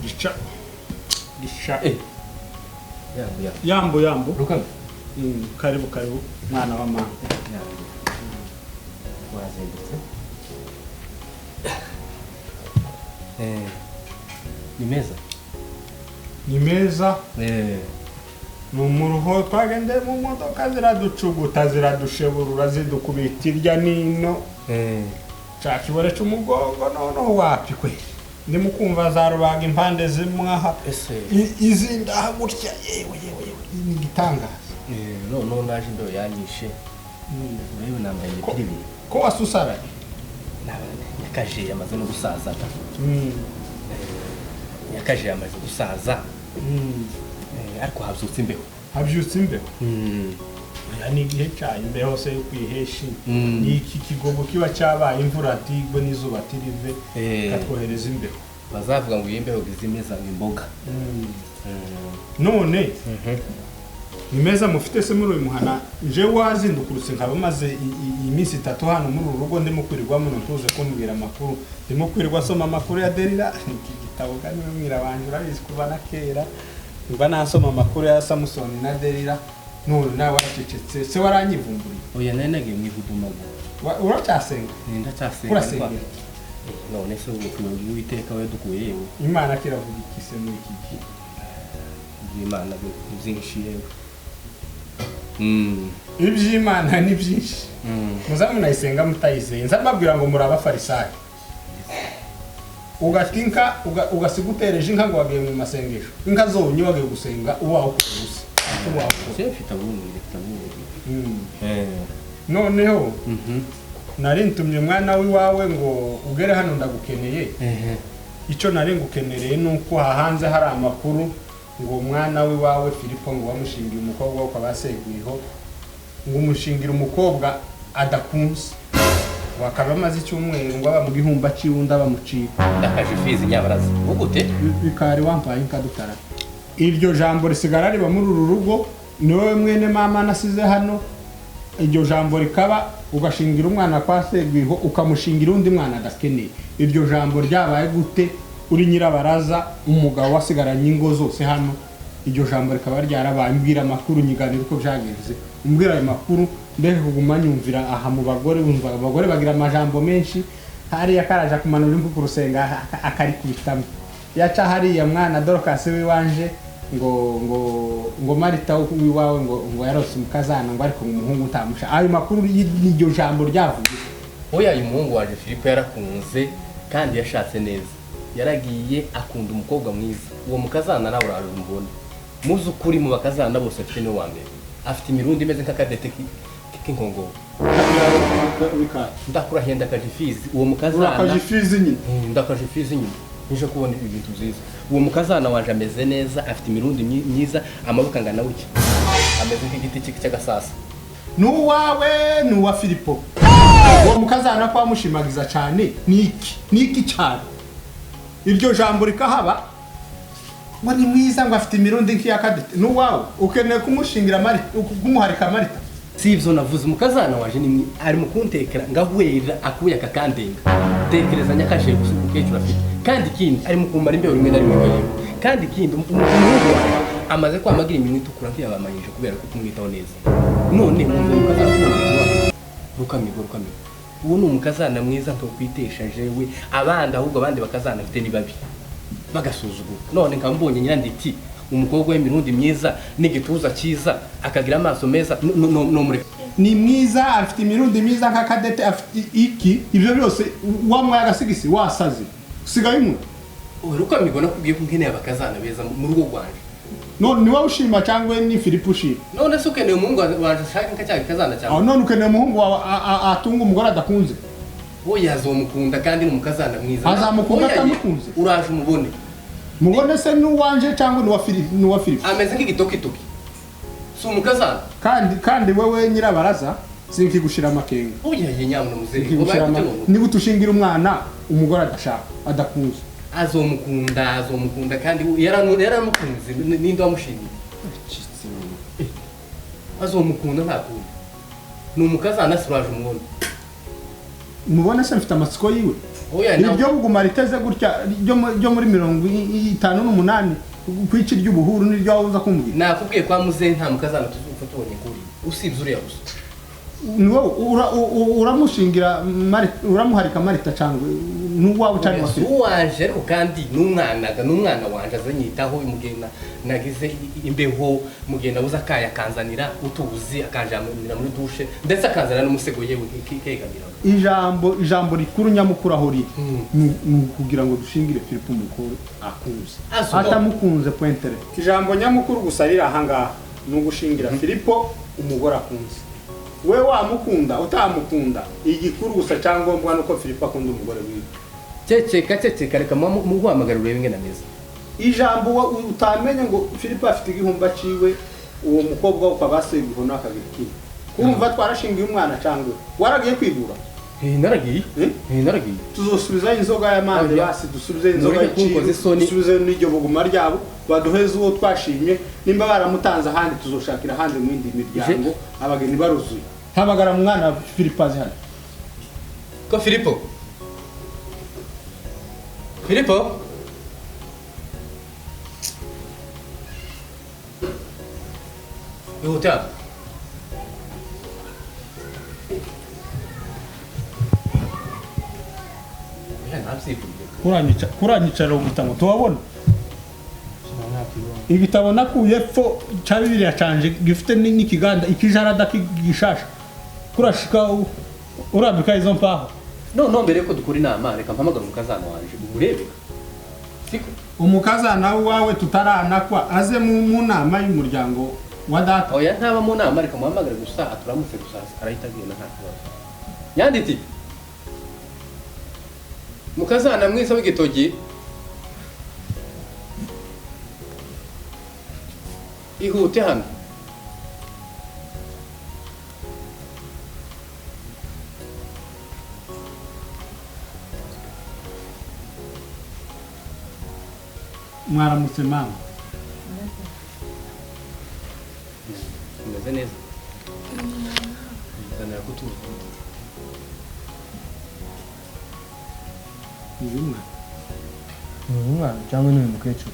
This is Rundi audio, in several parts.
Gica gica. Eh. Yambu yambu. Yambo yambo. Rukame. Karibu karibu mwana wa mama. Yambu. Wazindutse. Eh. Ni meza. Ni meza. Eh. Ni umuruho twagendeye mu modoka, ziraducuguta, ziradusheburura, zidukubita irya nino. Eh. Ca kibore c'umugongo noneho wapi kwe, ndimo kumva za rubaga impande zimwe aha. Ese. Izindi aha gutya, yewe yewe yewe, ni igitangaza. Eh, noneho naje imbeho yanyishe. Urebe, nambaye imipira ibiri. Ko wasusaraye? Nyakaje yamaze no gusaza da. Nyakaje yamaze gusaza. Eh, ariko habyutse imbeho. Habyutse imbeho. Oya, ni igihe cyayo imbeho se yo kwiheshi. Ni iki kigogo kiba cyabaye, imvura ntigwe n'izuba tirive, ikatwohereza imbeho. Bazavuga ngo iyi mbeho izimeza ngo imboga. None ni meza mufite se muri uyu muhana? Nje wazindukurutse nkaba maze iminsi 3 hano muri uru rugo, ndimo kwirirwa muno, ntuze kumbwira amakuru. Ndimo kwirirwa asoma amakuru ya Delila, iki gitabo, kandi mwira wanjye urabizi kuva na kera mba nasoma amakuru ya Samusoni na Delila. None nawe waracecetse se, waranyivumburiye? Oya, nari nagiye mu ihudumagu. Uracyasenga? Ndacyasenga. Urasenga? None se ubu Uwiteka we dukuye yewe. Imana kiravuga iki se muri iki gihe? Iby'Imana ni byinshi yewe. Iby'Imana ni byinshi. Muza munayisenga mutayizeye, nza mbabwira ngo muri abafarisayo. Ugata inka, ugasiga utereje inka ngo wagiye mu masengesho, inka zonye wagiye gusenga uwawe ukora ubusa, uwawe ukora. Se mfite abungeri, mfite abungeri. Eh. Noneho nari ntumye umwana w'iwawe ngo ugere hano, ndagukeneye. Icyo nari ngukenereye ni uko aha hanze hari amakuru ngo umwana w'iwawe Filipo ngo wamushingiye umukobwa wo kwa Basegwiho, ngo umushingira umukobwa adakunze, wakaba amaze icyumweru ngo aba mu gihumba cy'iwundi bamucika. Ndakaje ifizi nyabaraza. Ugute? Bikari wampaye inka dutara. Iryo jambo risigara riba muri uru rugo, ni wowe mwene mama nasize hano. Iryo jambo rikaba ugashingira umwana kwa Segwiho, ukamushingira undi mwana adakeneye. Iryo jambo ryabaye gute uri nyirabaraza, umugabo wasigaranye ingo zose hano? Iryo jambo rikaba ryarabaye. Mbwira amakuru, nyiganira uko byagenze, umbwira ayo makuru, ndeke kuguma nyumvira aha mu bagore. Wumva abagore bagira amajambo menshi. Hariya karaja kumanura impu ku rusenga akarikubitamo, yaca hariya mwana Dorokasi w'iwanje ngo ngo ngo Marita w'iwawe ngo ngo yarose umukazana, ngo ariko ngo umuhungu utamusha. Ayo makuru n'iryo jambo ryavuye? Oya, uyu muhungu waje Filipo yarakunze kandi yashatse neza. Yaragiye akunda umukobwa mwiza. Uwo mukazana nawe uraje umubone. Muzi ukuri mu bakazana bose afite niwe wa mbere. Afite imirundi imeze nk'akadete k'inkongoro. Ndakurahiye, ndakaje ifizi. Uwo mukazana Urakaje ifizi nyine. Ndakaje ifizi nyine. Nije kubona ibintu byiza. Uwo mukazana wanje ameze neza, afite imirundi myiza, amaboko angana gutya. Ameze nk'igiti cy'agasasa. N'uwawe ni uwa Filipo? Uwo mukazana ko wamushimagiza cyane, ni iki, ni iki cyane iryo jambo rikahaba ngo ni mwiza, ngo afite imirundi nk'iyakadete? N'uwawe ukeneye kumushingira Marita, kumuharika Marita? Si ivyo navuze. Umukazana waje ni ari mu kuntekera ngahwera akuye akakandenga. Tekereza nyakashe gusa umukecuru afite. Kandi ikindi, ari mu kumara imbeho rimwe na rimwe yewe. Kandi ikindi, umuhungu wawe amaze kwamagira iminwa itukura nk'iyabamayije kubera ko kumwitaho neza. None mwumva umukazana w'umuntu rukamirwa rukamirwa. Uwo ni umukazana mwiza ntokwitesha jewe abandi, ahubwo abandi bakazana afite ni babi bagasuzugura. None nkaba mbonye nyiranditi umukobwa w'imirundi myiza n'igituza cyiza, akagira amaso meza, no mureka. Ni mwiza, afite imirundi myiza nk'akadete, afite iki, ibyo byose wamwaye agasigisi, wasaze usigaye umwe. Rukamirwa, nakubwiye ko nkeneye abakazana beza mu rugo rwanje. None ni wowe ushima cyangwa ni Filipo ushima? None se ukeneye umuhungu wanje ashaka nka cya gikazana cyawe? Aho none ukeneye umuhungu wawe atunga umugore adakunze? Oya, azomukunda kandi ni umukazana mwiza. Azamukunda Oya, atamukunze? Uraje umubone. Mubone se n'uwanje cyangwa ni uwa Filipo? Ni uwa Filipo. Ameze nk'igitokitoki, si umukazana. Kandi wewe nyirabaraza, sinkigushira amakenga. Oya ye, nyamuna muzehe, Sinkigushira ubaye gute amakenga. none? Niba utushingira umwana umugore adashaka, adakunze. Azomukunda, azomukunda kandi yaramukunze. Ninde wamushimiye? Azomukunda, nta kundi ni umukazana, si uraje umubone. Mubone se mfite amatsiko yiwe. Oya, nawe- Iryo buguma riteze gutya ryo muri 58 kwici ry'ubuhuru niryo wabuza kumbwira. Nakubwiye kwa muzehe nta mukazana tuzupfa tubonye kuri usibye uriya gusa. Ni wowe uramushingira uramuharika Marita cyangwa n'uwawe cyangwa Si se uwanje, ariko kandi n'umwana n'umwana wanje azanyitaho mugena nagize imbeho, mugena nabuze akaya akanzanira utuzi, akanjamira muri dushe, ndetse akanzanira n'umusego, yewe kegamira. Ijambo rikuru nyamukuru aho riri ni ukugira ngo dushingire Filipo umukuru akunze Aso. atamukunze pointere. Ijambo nyamukuru gusa riri ahangaha ni ugushingira Filipo umugore akunze. We wamukunda utamukunda, igikuru gusa cyangombwa nuko Filipo akunda umugore wiwe. Ceceka, ceceka, reka muguhamagara urebe ingene ameze. Ijambo utamenye ngo Filipo afite igihumba ciwe, uwo mukobwa wo kwa basebiho n'akagira ikindi kumva twarashingiye umwana cyangwa waragiye kwigura. Eh, naragiye. Eh? Eh, naragiye. Tuzosubizayo inzoga y'amande. Oya. Basi dusubizeyo inzoga Mureke kunkoza y'iciro, isoni. dusubizeyo n'iryo buguma ryabo, baduheze uwo twashimye. Nimba baramutanze ahandi, tuzoshakira ahandi mu yindi miryango, abageni baruzuye. Hamagara mu mwana wa Filipo azi hano. Ko Filipo, Filipo, ihute hano. Oya, ntabyivuriye. Kuranyicara ngo tubabona igitabo nakuye epfo cya Bibiliya canje gifite n'ikiganda ikijarada gishasha kurashika urambika izo mpaho. No, mbere yuko dukora inama, reka mpamagare umukazana wanje umurebe, siko? Umukazana wawe tutaranakwa aze mu nama y'umuryango wa data? Oya, ntaba mu nama, reka muhamagare gusa aturamutse gusa, arahita agenda nta kibazo. Yanditse mukazana mwiza w'igitoki, ihute hano. Mwaramutse mama. Umeze neza? Zanira ko tuzi. Uyu mwana. Ni umwana cyangwa ni uyu mukecuru?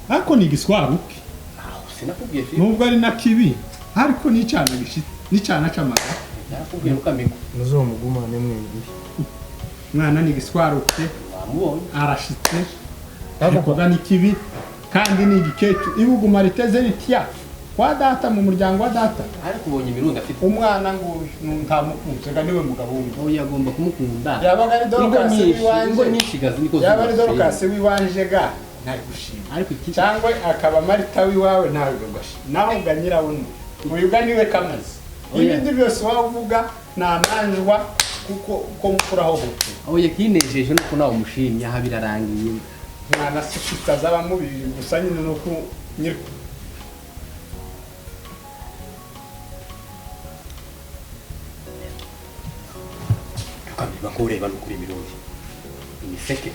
Ariko ni igiswaruke. Aho sinakubwiye, Filipo? Nubwo ari na kibi, ariko ni icyana gishitse n'icyana c'amagara. Nakubwiye ukamigwa. Muzomugumane mwembi. Mwana ni igiswaruke. Wamubonye. Arashitse ariko ga ni kibi kandi ni igikecuru, ibuguma riteze ritya kwa data, mu muryango wa data. Ariko ubonye imirundo afite. Umwana ngo ntamukunze ga niwe mugabo wundi. Oya, agomba kumukunda. Yabaga ari Ingo Dorukasi nyinshi, ingo w'iwanje. nyinshi gazi niko Yaba ari zubatse. Dorukasi w'iwanje ga ntari gushima. Ariko iki Cyangwa akaba Marita w'iwawe ntawe gashima, nawe nga nyirabone uyu ga niwe kamaze. Oya. Ibindi byose waba uvuga ni amanjwa kuko uko mukurahohotera. Oya, kinejeje nuko nawe umushimye, aha birarangiye. Mwana si kitazaba mubi gusa nyine nuko nyiri Ukamenya ko ureba nukuri imirundi imiseke.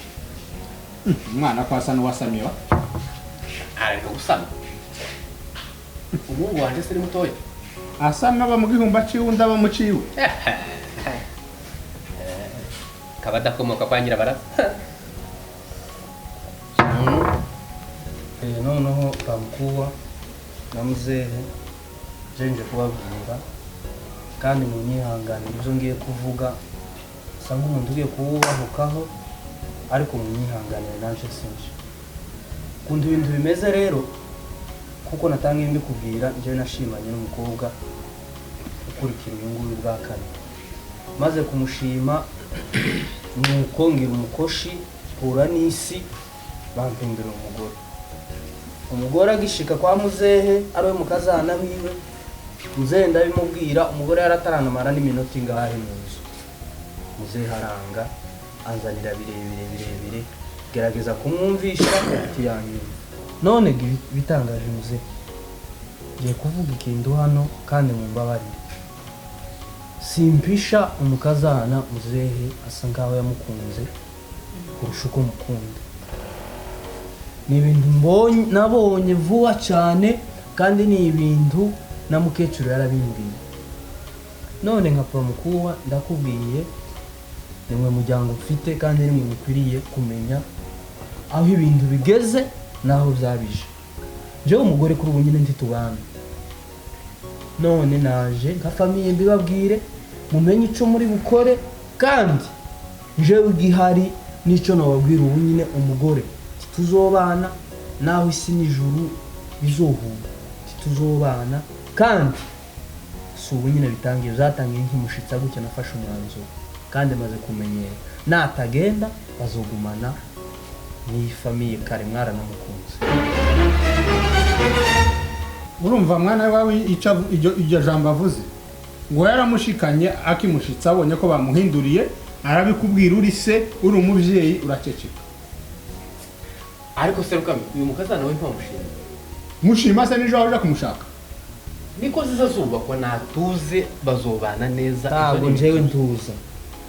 Umwana ko asa n'uwasamiye wa Arareka gusama, umuhungu wanje se ni mutoya. Asama aba mu gihumba ciwe, undi aba mu ciwe. Kaba adakomoka kwa nyirabaraza. Noneho bamukuwa na muzehe je nje kubabwira kandi munyihanganire ibyo ngiye kuvuga sa nk'umuntu ugiye kuwubahukaho, ariko munyihanganire naje sinje ukuntu ibintu bimeze rero, kuko natangiye mbikubwira, njyewe nashimanye n'umukobwa ukurikira uyu nguyu bwa kane. Maze kumushima nuko ngira umukoshi mpura n'isi bampindura umugore. Umugore agishika kwa muzehe ari we mukazana wiwe, muzehe ndabimubwira, umugore yarataranamara n'iminota ingahe mu nzu, muzehe aranga anzanira birebire birebire, gerageza kumwumvisha ntiyanyumva. None bitangaje muzehe, ngiye kuvuga ikintu hano kandi mumbabarire, simpisha umukazana, muzehe asa nkaho yamukunze kurusha uko mukunda. Ni ibintu nabonye vuba cyane kandi ni ibintu na mukecuru yarabimbwiye. None nka Pamukuwa ndakubwiye, nimwe muryango mfite kandi nimwe mukwiriye kumenya aho ibintu bigeze n'aho byabije. Jewe umugore kuri ubu nyine ntitubana. None naje nka famille mbibabwire, mumenye ico muri bukore, kandi jewe igihari nico nababwira ubu nyine, umugore tituzobana naho isi n'ijuru bizohura, tituzobana. Kandi si ubu nyine bitangiye, byatangiye nk'imushitsa gutya. Nafashe umwanzuro kandi maze kumenyera, natagenda bazogumana n'iyi famille kare mwaranamukunze. Urumva mwana wawe icyo iryo jambo avuze ngo yaramushikanye, akimushitsa abonye ko bamuhinduriye, arabikubwira. Uri se, uri umubyeyi, uraceceka. Ariko se Rukami, uyu mukazana we ntiwamushima? Mushima se nijoro waje kumushaka? Niko ziza zubakwa, natuze bazobana neza. Ntabwo Ibyo ni njyewe ntuza.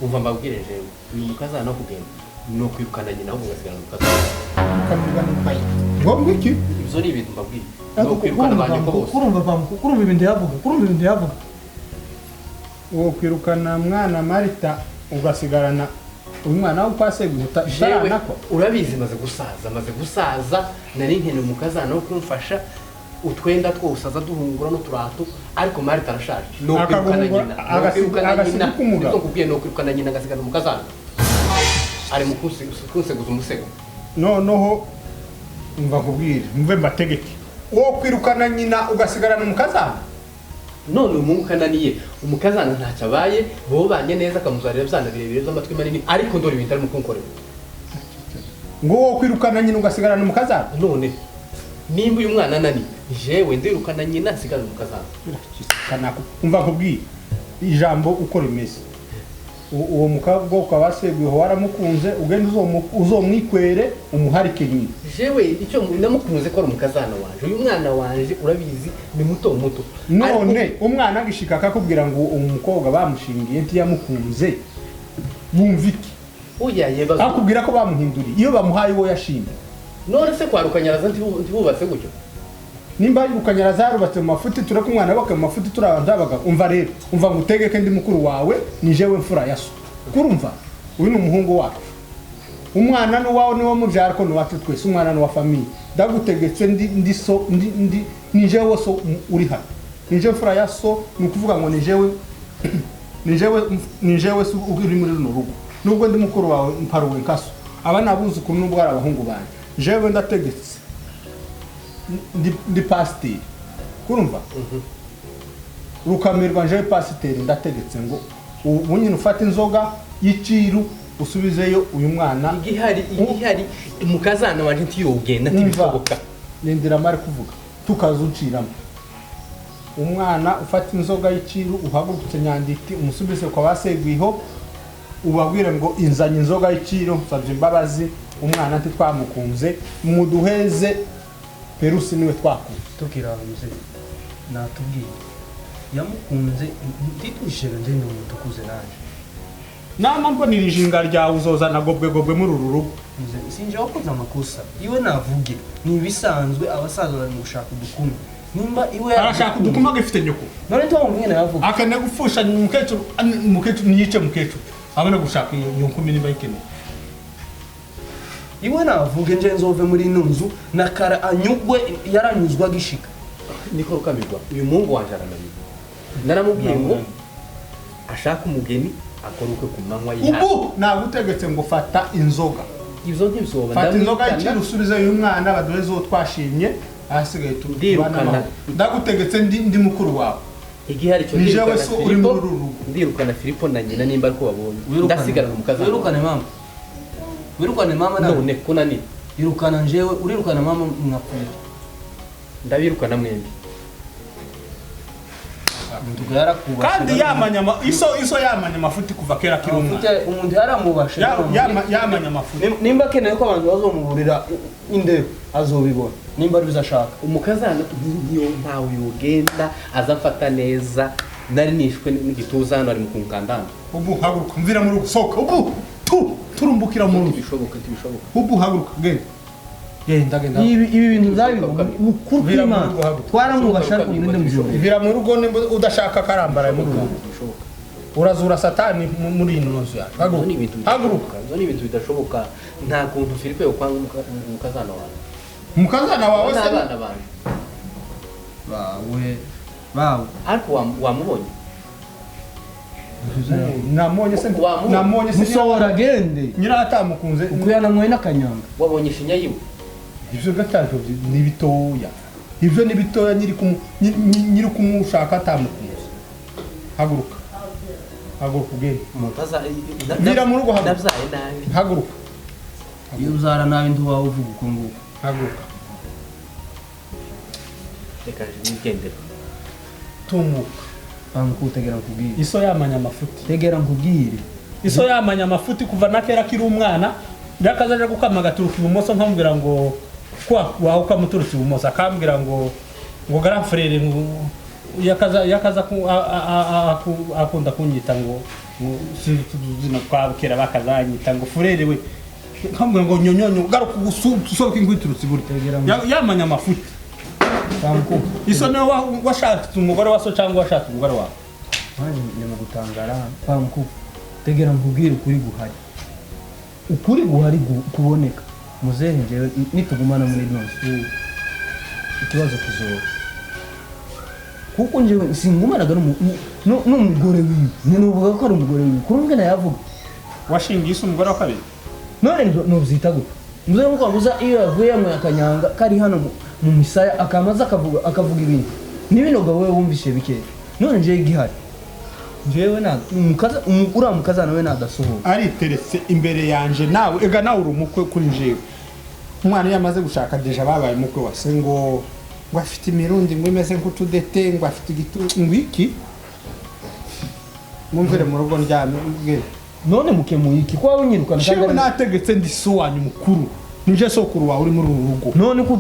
Umva mbabwire, jewe uyu mukazana wo kugenda ni ukwirukana nyina, ahubwo ugasigara mukazana. Ukavuga n'ukayi ngombwa iki? Ibyo ni ibintu mbabwiye, ni ukwirukana ba nyoko bose. Kurumva Pamukuwa, kurumva ibintu yavuga, kurumva ibintu yavuga. Uwo kwirukana mwana Marita ugasigarana umwana wo kwa Seguta Jewe utaranakwa. urabizi maze gusaza, nari nkeneye umukazana wo kumfasha utwenda twose aza duhungura n'uturato, ariko Marita arashaje, ni ukwirukana Akaguhungura- nyina, ni ukwirukana agasiga nyina. k'umugabo. Nibyo nkubwiye, ni ukwirukana nyina agasigana umukazana, ari mu kunseguza umusego. Noneho umva nkubwire, mve mbategeke, uwo kwirukana nyina ugasigarana umukazana. None uyu muhungu kananiye, umukazana ntacyo abaye, bobanye neza, akamuzarira byana birebire by'amatwi manini, ariko ndora ibintu arimo kunkorera. Ngo uwo kwirukana nyina ugasigarana umukazana? None nimba uyu mwana ananiye, jewe ndirukana nyina nsigarana umukazana. Kanako umva nkubwire ijambo uko rimeze. Uwo mukobwa baseguyeho waramukunze, ugenda uzomwikwere umuharike nyina. Jewe icyo namukunze ko ari umukazana wanje, uyu mwana wanje urabizi ni muto muto. None umwana agishika akakubwira ngo uwo mukobwa bamushingiye ntiyamukunze, bumva iki? Oya yebaza. Akubwira ko bamuhinduriye iyo bamuhaye uwo yashimye. None se kwa Rukanyaraza ntibubatse gutyo? Nimba Rukanyaraza yarubatse mu mafuti, tureke umwana bake mu mafuti, turi abantu b'abagabo. Umva rero, umva ngutegeke, ndi mukuru wawe, ni jewe mfura ya so. Kurumva, uyu ni umuhungu wacu, umwana ni uwawe, niwo mubyara, ariko ni uwacu twese, umwana ni uwa famille. Ndagutegetse, ndi so, ndi ni jewe so uri hano, ni jewe mfura ya so. Ni ukuvuga ngo ni jewe so uri muri runo rugo. Nubwo ndi mukuru wawe, mparuwe nka so, aba ni abuzukuru nubwo ari abahungu banjye. Jewe ndategetse, ndi pasiteri, kurumva Rukamirwa, njewe pasiteri ndategetse ngo ubu nyine ufate inzoga y'iciru usubizeyo uyu mwana. Igihari umukazana wanje ntiyogenda. Umva. Ntibishoboka. Nindira mari kuvuga, tukazuciramo umwana. Ufata inzoga y'iciru, uhagurutse Nyanditi, umusubize kwa basegwiho, ubabwire ngo inzanye inzoga y'iciru, nsabye imbabazi, umwana ntitwamukunze, muduheze Perusi niwe twakunze. Tukiri aho, mzee natubwiye yamukunze, ntitwishere, nje ndi umuntu ukuze naje. Nama mbonera ijinga ryawe uzozana gobwe gobwe muri uru rugo. Mzee, sinje wakoze amakosa, iwe navuge ni ibisanzwe, abasaza bari mu gushaka udukumi, nimba iwe Arashaka udukuma gifite nyoko. None ntiwumva ingene yavuga? Akana gupfusha umukecuru, umukecuru niyice, mukecuru abona gushaka iyo nkumi niba ayikeneye. Iwe navuge, nje nzove muri ino nzu na kara anyugwe yaranyuzwa gishika. Niko Rukamirwa, uyu muhungu wanje arananiwe, naramubwiye ngo ashake umugeni akora ubukwe ku manywa y'ihangu. Ubu nagutegetse ngo fata inzoga. Ibyo ntibyoba. Fata inzoga Ndamwirukana. y'iciro, usubize uyu mwana, baduheze uwo twashimye, ahasigaye Ndirukana. tubane amahoro. Ndagutegetse, ndi mukuru wawe. Igihari cyo Ni jewe ndirukana so uri Filipo, muri uru rugo. ndirukana Filipo na nyina, nimba ariko babonye ndasigarana umukazana. Wirukane mama, wirukane mama nawe. None kunaniye. Irukana njewe, urirukana mama mwapfuye. Ndabirukana mwembi. Umuntu yarakubashe. Kandi yamanya iso yamanya amafuti kuva kera akiri umwana. Umuntu yaramubashe. Yamanya amafuti. Nimba akeneye ko abantu bazomuburira indero, azobibona nimba ari ashaka. Umukazana niyo ntawe yogenda aza amfata neza, nari nishwe n'igituza hano ari mu kunkandana. Ubu haguruka, mvira mu rugo, sohoka ubu, tu turumbukira mu nzu. Ntibishoboka, ntibishoboka. Ubu haguruka genda. Genda, genda. Ibi bintu byabi ukuri Vira mu kw'Imana rugo, haguruka. twaramwubasha ariko mwende mujoro. Vira mu rugo nimba udashaka karambara muri uru rugo. Bishoboka. Urazura satani muri ino nzu yawe. Ibyo ni ibintu Haguruka, haguruka. bidashoboka. Ibyo ni ibintu bidashoboka. Nta kuntu Filipe yokwanga umukazana wawe. Mukazana wawe se? N'abana banje. Bawe bawe. Ariko wamubonye. Namubonye se? Wamubonye. Namubonye se? Musohora agende. Nyiratamukunze. Uko yananyweye n'akanyanga. Wabonye ishinya yiwe. Ibyo gatatu ni bitoya, ibyo ni bitoya. Nyiri kumushaka atamukunze. Haguruka, haguruka ugende. Umuntu aza Vira mu rugo, haguruka. Nabyaye nabi. Haguruka. Iyo uzara nabi ntiwaba uvuga uko nguko. Haguruka. Reka nigendere. Tumuka. Bangu tegera nkubwire. Iso yamanya amafuti. Tegera nkubwire. Iso yamanya amafuti kuva na kera akiri umwana. Yakaza aje gukama agaturuka ibumoso, nkamubwira ngo kwa wawe ukamuturutse ibumoso, akambwira ngo grand frère, ngo yakaza akunda kunyita ngo sinzi kwa kera bakazanyita ngo frère we, nkamubwira ngo nyonyonyo garuka usohoke ingwiturutse iburyo. Tegera ngo- Yamanya amafuti. Bangu. Iso niwe washatse umugore wa so cyangwa washatse umugore wawe? Manje ndi mu gutangara hano. Bangu tegera nkubwire ukuri guhari. Ukuri guhari kuboneka. Muzehe njyewe nitugumana muri ino nzu ikibazo kizoba, kuko njyewe singumanaga n'umugore wiwe. Ntinuvuga ko ari umugore wiwe kuri mbwe yavuga. Washingiye isi umugore wa kabiri? None nuvyita gute? Muzehe nkuko avuza iyo yavuye yanyweye akanyanga kari hano mu misaya, akamaze akavuga ibintu n'ibinoga wowe wumvishe bikeya. None njyewe igihari njyewe na uriya mukazana we nadasohoka. Ariteretse imbere yanje. Nawe ega nawe uri umukwe kuri njyewe. Umwana iyo amaze gushaka déjà babaye umukwe wa se. Ngo afite imirundi ngo imeze nk'utudete, ngo afite igitu, ngo iki. Mumvire mu rugo ndyamye mbwire. None mukemuye iki ko waba unyirukana kandi Shewe nategetse, ndi so wanyu mukuru, nije sokuru wawe uri muri uru rugo. None ko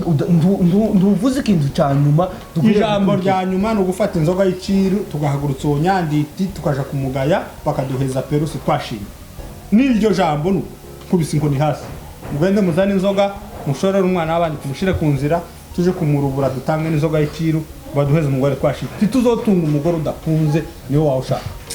ntuvuze ikintu cya nyuma dukwiye Ijambo gukurikira. rya nyuma ni ugufata inzoga y'iciru, tugahagurutsa uwo nyanditi, tukaja kumugaya bakaduheza perusi twashimye. N'iryo jambo ni kubisa inkoni hasi. Mugende muzane inzoga, mushorere umwana w'abandi, tumushire ku nzira, tuje kumurubura, dutange n'inzoga y'iciru, baduheze umugore twashimye. Ntituzotunga umugore udakunze niwe wawe ushaka.